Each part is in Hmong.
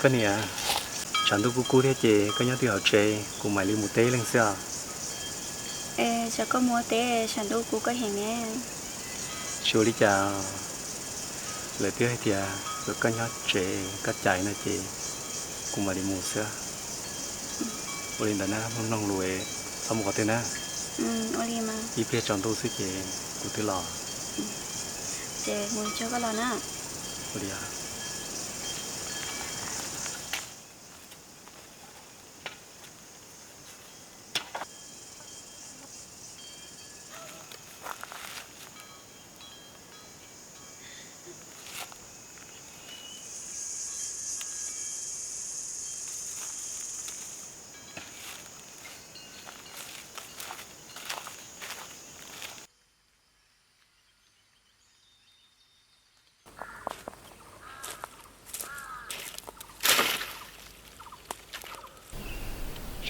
Koj niam, tshav ntuj kub kub thiab ces koj nyob twj hauv tsev, kuv mam li mus teb leej xwb os. Tsam koj mus ua teb tshav ntuj kub koj heev ne. Tsis ua li cas, lawv twb hais tias kom koj nyob tsev koj caiv no ces kuv mam li mus xwb. Ua li ntawd na, mloog mloog lus, txhob mus qhov twg na. Ib pliag tsaus ntuj xwb ces kuv twb los. Ces mus tso koj los na. Ua li.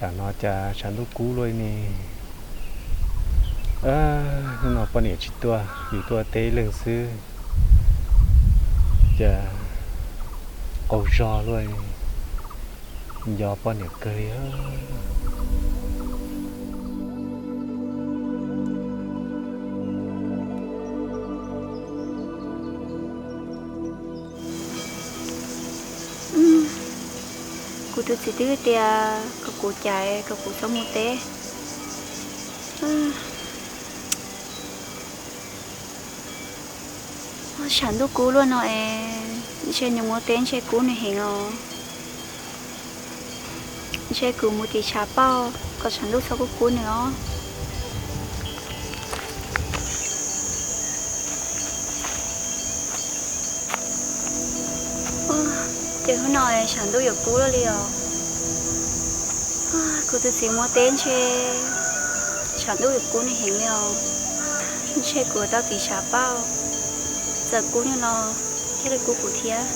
Tsam no cas tshav ntuj kub luaj ne. Hnub no poj niam tsis tuaj, yus tuaj teb leej xwb, cas qaug zog luaj, nco poj niam kawg li. Kuv tus txiv twb tias kom kuv caiv, kom kuv txhob mus teb. Tshav ntuj kub luaj no es ntshe nws mus teb ntshe kub nws heev os. Ntshe kuv mus tim tshav pauj kom tshav ntuj txhob kub kub nws os. Ces hnub no tshav ntuj yuav kub luaj li os. Kuv tus txiv mus teb ntshe tshav ntuj yuav kub nws heev li os. Ntshe kuv tau tim tshav pauj, txawm kub nws los thiaj li kub kuv thiab.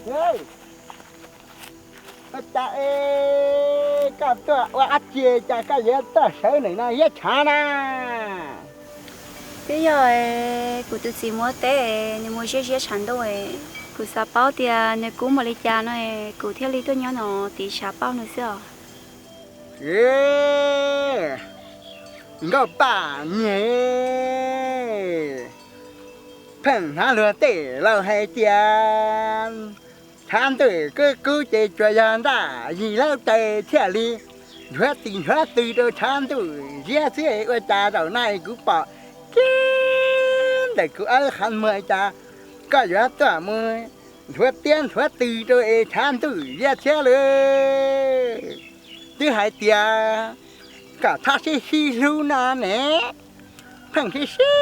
Ua cas es koj tuaj ua dab tsi cas koj yuav tuaj sawv ntawm no thiab tshav na? Twb yog kuv tus txiv mus ua teb, nws mus ziab ziab tshav ntuj, kuv xav paub tias nws kub npaum li cas no kuv thiaj li tuaj nyob no tiv tshav pauj nws xwb os. Nkauj Paj Niag, pheej hnov luag tej laus hais tias tshav ntuj kub kub ces tsuas yog ntaj yig laub tais thiaj li nchuav tis nchuav tw rau tshav ntuj ziab xwb. Ua cas zaum no kuv pom kiag ntawm kuv ab qhov muag cas koj yuav tuaj mus nchuav tiab nchuav tw rau es tshav ntuj ziab thiab lawm. Twb hais tias kom txhob sib sib hlub no ne, pheej sib sib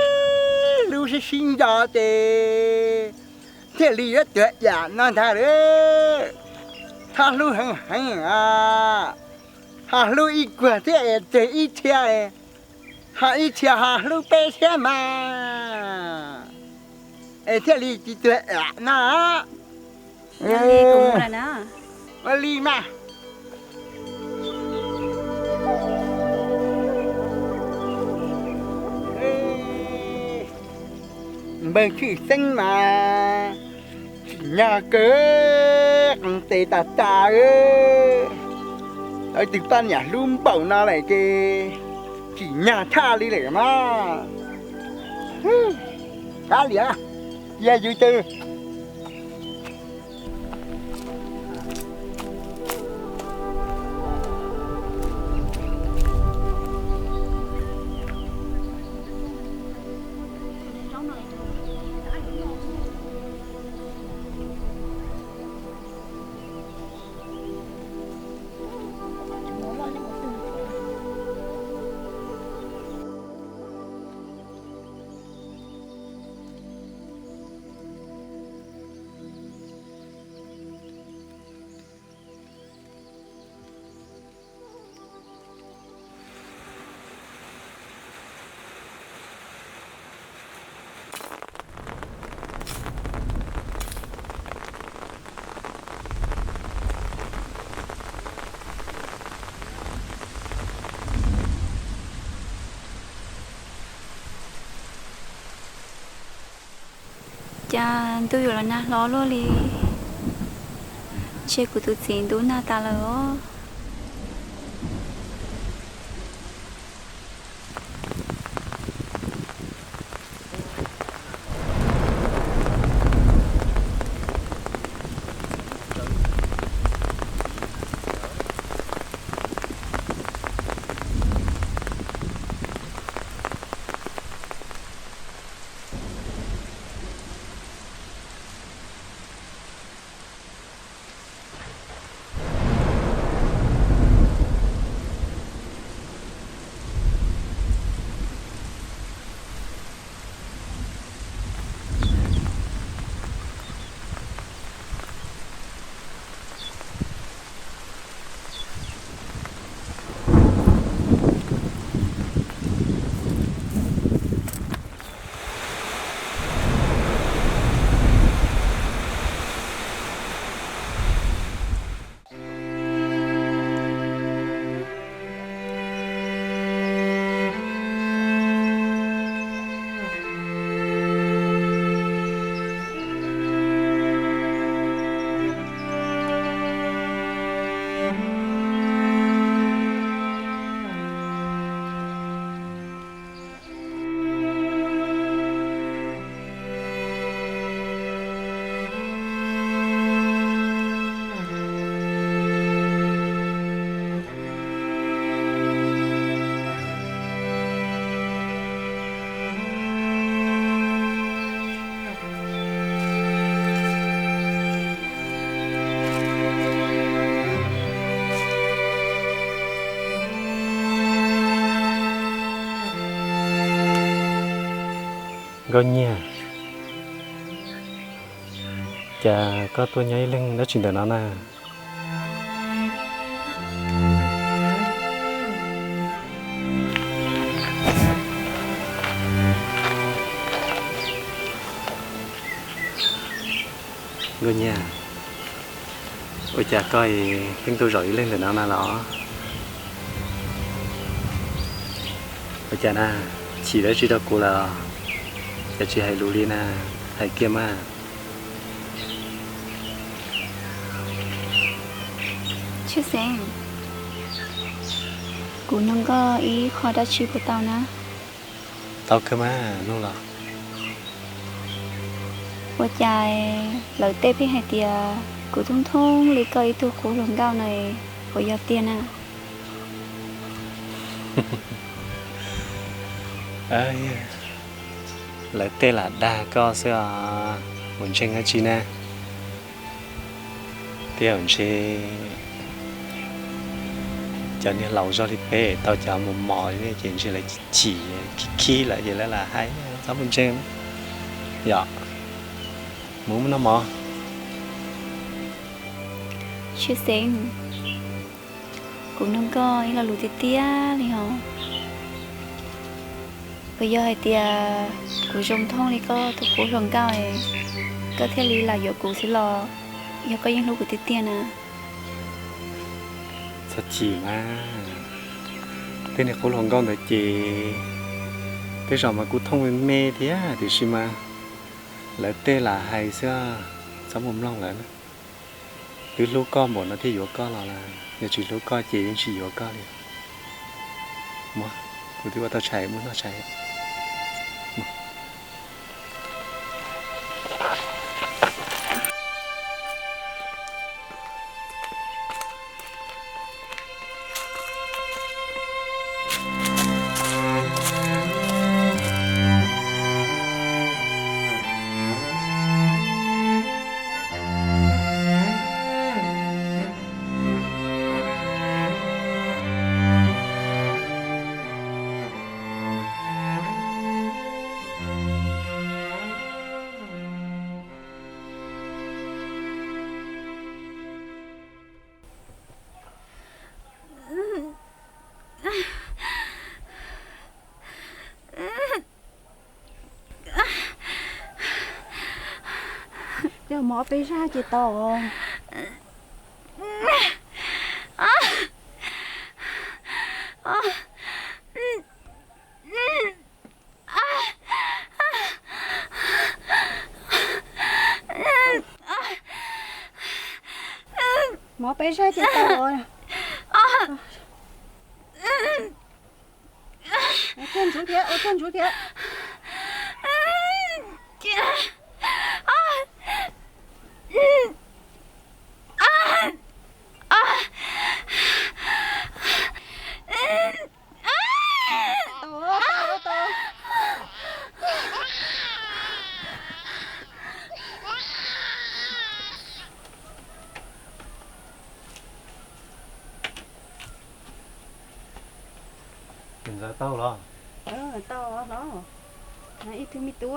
hlub sib sib nco ces thiaj li yuav tuag yam no ntag lawm. Txhob hlub heev heev os, ho hlub ib kuag thiab es tseg ib txhia, ho ib txhia ho hlub peb thiab mas, es thiaj li tsis tuag yam no. Ua li mas. Npawg Tshwj Xeeb mas tsim nyog kawg, qee tes tas tas, tau ib tug poj niam hlub npaum no lawm ces tsim nyog tshaj li lawm mas. Kav liam, cia yus twb. Cas ntuj yuav los nag hlob luaj li, ntshe kuv tus txiv ntub nag tas lawm os. Nkauj Nyiag, cas koj tuaj nyob ib leeg dab tsi ntawm no na? Nkauj Nyiag, ua cas koj pheej tuaj zaum ib leeg ntawm no na los? Ua cas na, chim dab tsi rau kuv lawm? Cas tsis hais lus li na, hais kiag mas. Tshwj Xeeb, kuv nug koj ib qho dab tsi puas tau na? Tau kawg mas, nug los. Ua cas lawv tej pheej hais tias kuv thooj thooj li koj ib tug qub hluas nkauj na, puas yog tiag na? Lawv tej lam dag koj xwb os, mus ntseeg dab tsi na. Tej zaum ntshe cov niag laus zog li peb tau cov mos mos ces ntshe lawv chim chim khib khib lawm ces lawv lam hais txhob mus ntseeg. Yog, mus muab noj mov. Tshwj Xeeb, kuv nug koj ib lo lus tiag tiag li os. Puas yog hais tias kuv zoo thooj li koj tus qub hluas nkauj, koj thiaj li lam yuav kuv xwb los yog koj yeej hlub kuv tiag tiag na? Txhob chim mas, tej niag qub hluas nkauj ntawd ces tej zaum mas kuv thooj me me thiab tiam sis mas lawv tej lam hais xwb, txhob mus mloog lawv. Twb hlub koj npaum no thiaj yuav koj los lawm, yog tsis hlub koj ces yeej tsis yuav koj li. Muab, kuv twb ua tau tshais, muab noj tshais. Coj mov peb zaj ces tau. Thiab, ua txog ntsuv thiab. Tus ntxawm tau los? Tau los. Ib tug me tub.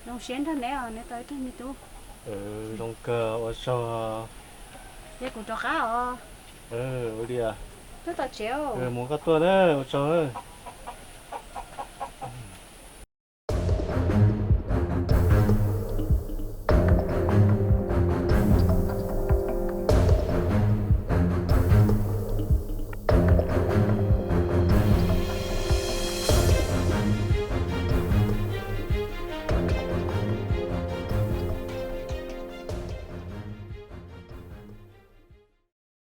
Zoo siab nrog neb os, neb tau ib tug me tub. Zoo kawg, ua tsaug. Ces kuv rov qab os. Ua li, twb tom tsev, mus koj tuaj na, ua tsaug.